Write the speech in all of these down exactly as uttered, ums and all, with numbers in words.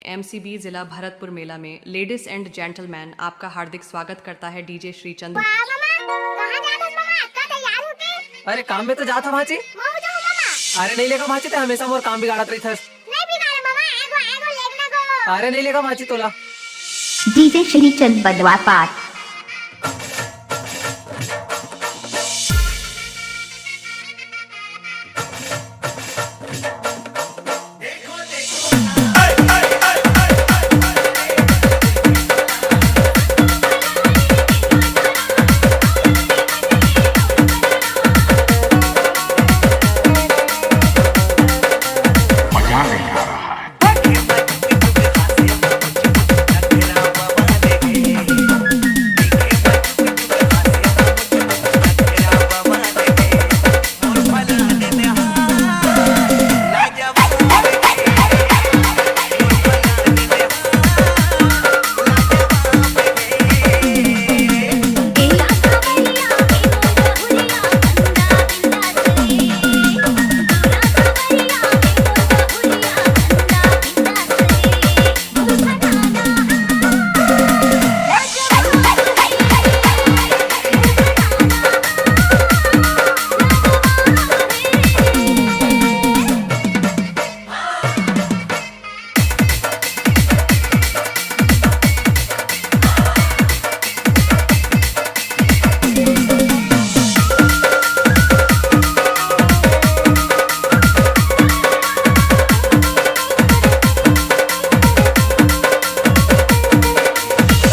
MCB जिला भरतपुर मेला में, ladies and gentlemen, आपका हार्दिक स्वागत करता है डीजे श्रीचंद। वाह मामा, कहाँ जात हस मामा? अतका तैयार होके? अरे काम में तो जात हँव भांची। महूँ जाहूँ मामा। अरे नहीं लेगा भांची, तैं हमेशा मोर काम बिगाड़त रहिथस। नहीं बिगाड़े मामा, एगो, एगो लेगना गो। अरे नहीं लेगा भांची तोला। डीजे श्रीचंद बदवा पाठ।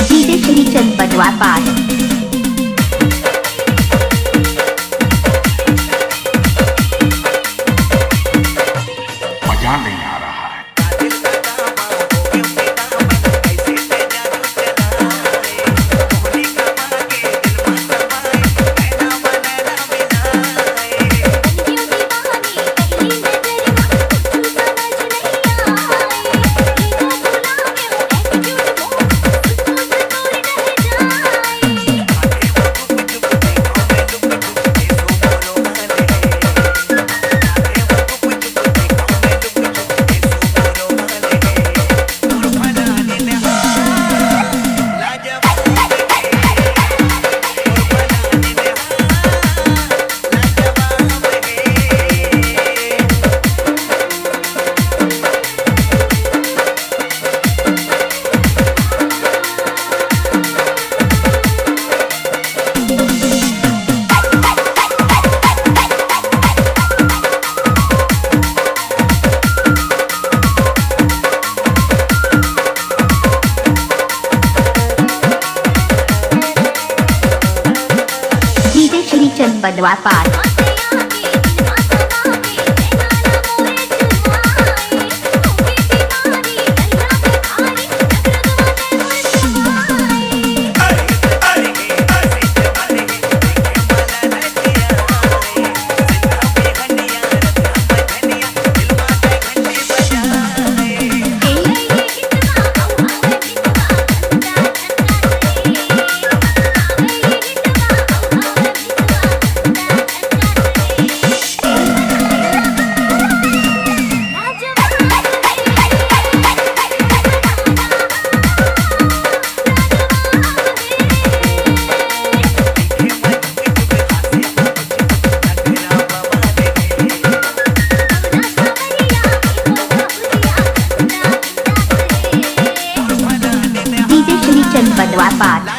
डीजे श्रीचंद बदवा पाठ। मजा नहीं आ रहा है। डीजे श्रीचंद बदवा पाठ। डीजे श्रीचंद बदवा पाठ।